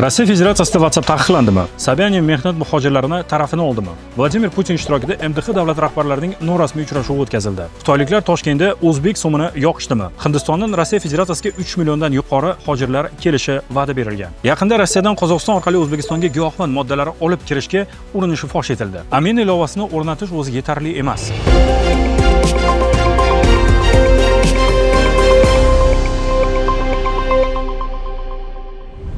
Rossiya Federatsiyasida WhatsApp taqiqlandimi? Sobyanin mehnat muhojirlarini tarafini oldimi? Vladimir Putin ishtirokida MDH davlat rahbarlarining norasmiy uchrashuvi o'tkazildi. Xitoyliklar Toshkentda o'zbek so'mini yoqishdimi? Hindistondan Rossiya Federatsiyasiga 3 milliondan yuqori hojirlar kelishi va'da berilgan. Yaqinda Rossiyadan Qozog'iston orqali O'zbekistonga giyohvand moddalari olib kirishga urinishi fosh etildi. Amin ilovasini o'rnatish o'zi yetarli emas.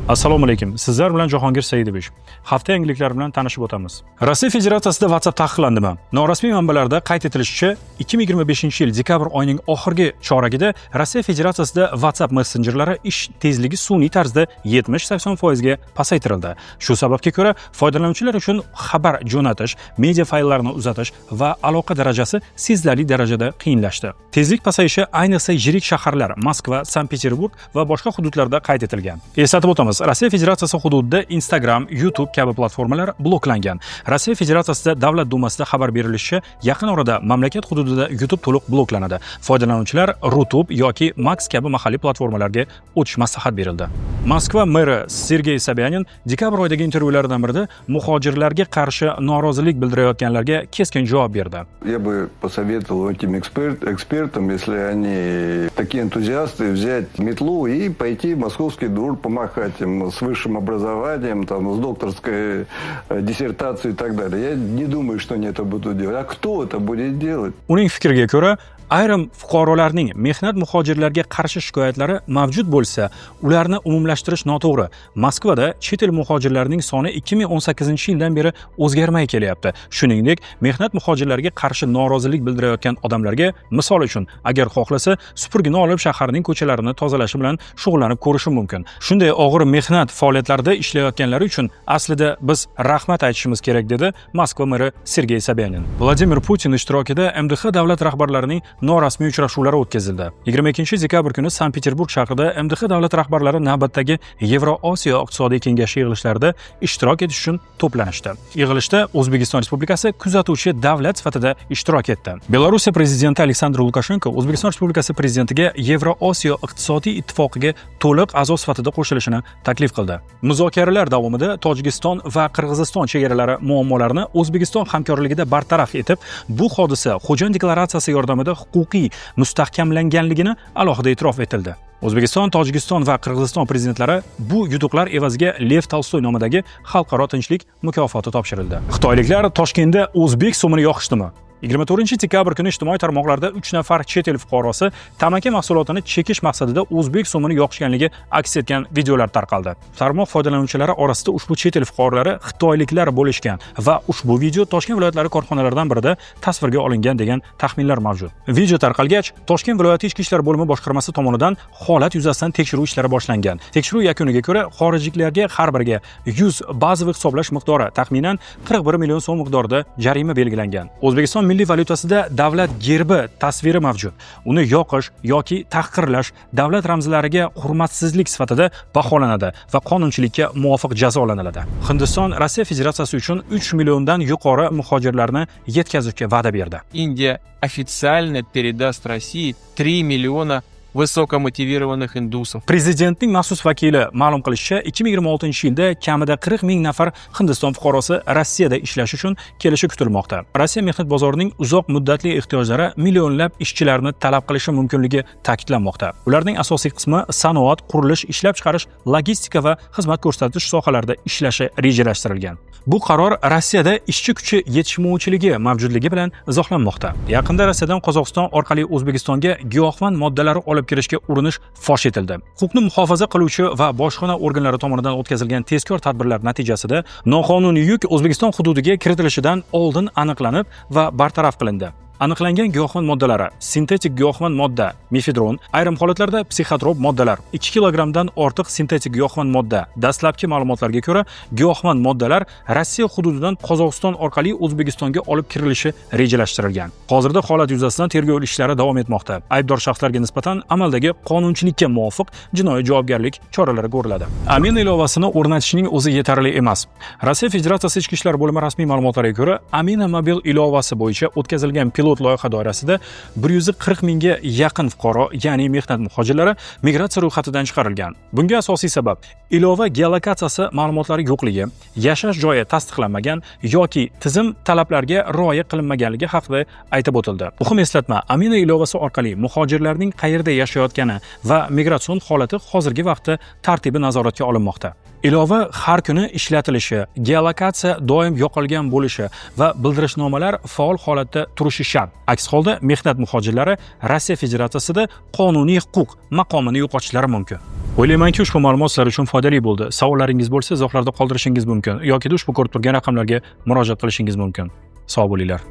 Assalomu alaykum. Sizlar bilan Jahongir Saidovich. Hafta yangiliklari bilan tanishib o'tamiz. Rossiya Federatsiyasida WhatsApp taqiqlandimi? Norasmiy manbalarda qayd etilishicha, 2025-yil dekabr oyining oxirgi choragida Rossiya Federatsiyasida WhatsApp messenjerlari ish tezligi sun'iy tarzda 70-80% ga pasaytirildi. Shu sababga ko'ra, foydalanuvchilar uchun xabar jo'natish, media fayllarini uzatish va aloqa darajasi sezilarli darajada qiyinlashdi. Tezlik pasayishi ayniqsa yirik shaharlar Moskva, Sankt-Peterburg va boshqa hududlarda qayd etilgan. Eslatib o'tamiz, Rossiya Federatsiyasi hududida Instagram, YouTube kabi platformalar bloklangan. Rossiya Federatsiyasida Davlat Dumasida xabar berilishicha, yaqin orada mamlakat hududida YouTube to'liq bloklanadi. Foydalanuvchilar RuTube yoki Max kabi mahalliy platformalarga o'tish maslahat berildi. Moskva meri Sergey Sobyanin dekabr oyidagi intervyularidan birida muhojirlarga qarshi norozilik bildirayotganlarga keskin javob berdi. Я бы посоветовал этим экспертам, если они такие энтузиасты, взять метлу и пойти в московский двор помахать им с высшим образованием, там, с докторской диссертацией и так далее. Я не думаю, что они это будут делать. А кто это будет делать? Uning fikriga ko'ra, ayrim fuqarolarning mehnat muhojirlarga qarshi shikoyatlari mavjud bo'lsa, ularni umumlashtirish noto'g'ri. Moskvada chet el muhojirlarining soni 2018-yildan beri o'zgarmay kelyapti. Shuningdek, mehnat muhojirlariga qarshi norozilik bildirayotgan odamlarga, misol uchun, agar xohlasa, supurgini olib shaharning ko'chalarini tozalashi bilan shug'ullanib ko'rishi mumkin. Shunday og'ir mehnat faoliyatlarida ishlayotganlari uchun aslida biz rahmat aytishimiz kerak, dedi Moskva meri Sergey Sobyanin. Vladimir Putin ishtirokida MDH davlat rahbarlarining norasmiy uchrashuvlari o'tkazildi. 22 dekabr kuni Sankt-Peterburg shahrida MDH davlat rahbarlari navbatdagi Yevroosiyo iqtisodiy kengashi yig'ilishlarida ishtirok etish uchun to'planishdi. Yig'ilishda O'zbekiston Respublikasi kuzatuvchi davlat sifatida ishtirok etdi. Belorussiya prezidenti Aleksandr Lukashenko O'zbekiston Respublikasi prezidentiga Yevroosiyo iqtisodiy ittifoqiga to'liq a'zo sifatida qo'shilishini taklif qildi. Muzokaralar davomida Tojikiston va Qirg'iziston chegaralari muammolarini O'zbekiston hamkorligida bartaraf etib, bu hodisa Xo'jand deklaratsiyasi yordamida huquqiy mustahkamlanganligini alohida e'tirof etildi. O'zbekiston, Tojikiston va Qirg'iziston prezidentlari bu yutuqlar evaziga Lev Tolstoy nomidagi xalqaro tinchlik mukofoti topshirildi. Xitoyliklar Toshkentda o'zbek so'mini yoqishdimi? 24 dekabr kuni ijtimoiy tarmoqlarda 3 nafar chet el fuqarosi tamaki mahsulotini chekish maqsadida o'zbek so'mini yoqishganligi aks etgan videolar tarqaldi. Tarmoq foydalanuvchilari orasida ushbu chet el fuqarolari xitoyliklar bo'lishgan va ushbu video Toshkent viloyatlari korxonalaridan birida tasvirga olingan degan taxminlar mavjud. Video tarqalgach, Toshkent viloyati Ichki ishlar bo'limi boshqarmasi tomonidan holat yuzasidan tekshiruv ishlari boshlangan. Tekshiruv yakuniga ko'ra, xorijliklarga har biriga 100 bazaviy hisoblash miqdori, taxminan 41 million so'm miqdorida jarima belgilangan. O'zbekiston milliy valyutasida davlat gerbi tasviri mavjud. Uni yoqish yoki tahqirlash davlat ramzlariga hurmatsizlik sifatida baholanadi va qonunchilikka muvofiq jazolaniladi. Hindiston Rossiya Federatsiyasi uchun 3 milliondan yuqori muhojirlarni yetkazishga va'da berdi. Индия официально передаст России 3 миллиона высокомотивированных индусов. Prezidentning maxsus vakili ma'lum qilishicha, 2026-yilda kamida 40 ming nafar Hindiston fuqarosi Rossiyada ishlash uchun kelishi kutilmoqda. Rossiya mehnat bozorining uzoq muddatli ehtiyojlari millionlab ishchilarni talab qilishi mumkinligi ta'kidlanmoqda. Ularning asosiy qismi sanoat, qurilish, ishlab chiqarish, logistika va xizmat ko'rsatish sohalarida ishlashi rejalashtirilgan. Bu qaror Rossiyada ishchi kuchi yetishmovchiligi mavjudligi bilan izohlanmoqda. Yaqinda Rossiyadan Qozog'iston orqali O'zbekistonga giyohvand moddalari olib kirishga urinish fosh etildi. Huquqni muhofaza qiluvchi va bojxona organlari tomonidan o'tkazilgan tezkor tadbirlar natijasida noqonuniy yuk O'zbekiston hududiga kiritilishidan oldin aniqlanib va bartaraf qilindi. Aniqlangan giyohvand moddalari: sintetik giyohvand modda mefedron, ayrim holatlarda psixotrop moddalar, 2 kilogrammdan ortiq sintetik giyohvand modda. Dastlabki ma'lumotlarga ko'ra, giyohvand moddalar Rossiya hududidan Qozog'iston orqali O'zbekistonga olib kirilishi rejalashtirilgan. Hozirda holat yuzasidan tergov ishlari davom etmoqda. Aybdor shaxslarga nisbatan amaldagi qonunchilikka muvofiq jinoiy javobgarlik choralari ko'riladi. Amin ilovasini o'rnatishning o'zi yetarli emas. Rossiya Federatsiyasi Ichki ishlar bo'limi rasmiy ma'lumotlariga ko'ra, Amina mobil ilovasi bo'yicha o'tkazilgan pilot Pilot loyiha doirasida 140 mingga yaqin fuqaro, ya'ni mehnat muhojirlari migratsiya ro'yxatidan chiqarilgan. Bunga asosiy sabab ilova geolokatsiyasi ma'lumotlari yo'qligi, yashash joyi tasdiqlanmagan yoki tizim talablariga rioya qilinmaganligi haqida aytib o'tildi. Muhim eslatma: Amina ilovasi orqali muhojirlarning qayerda yashayotgani va migratsion holati hozirgi vaqtda tartibi nazoratga olinmoqda. Ilova har kuni ishlatilishi, geolokatsiya doim yoqilgan bo'lishi va bildirishnomalar faol holatda turishi shart. Aks holda mehnat muhojirlari Rossiya Federatsiyasida qonuniy huquq maqomini yo'qotishlari mumkin. O'ylaymanki, ushbu ma'lumot sizlar uchun foydali bo'ldi. Savollaringiz bo'lsa, izohlarda qoldirishingiz mumkin yoki ushbu ko'rib turgan raqamlarga murojaat qilishingiz mumkin. Sog' bo'linglar.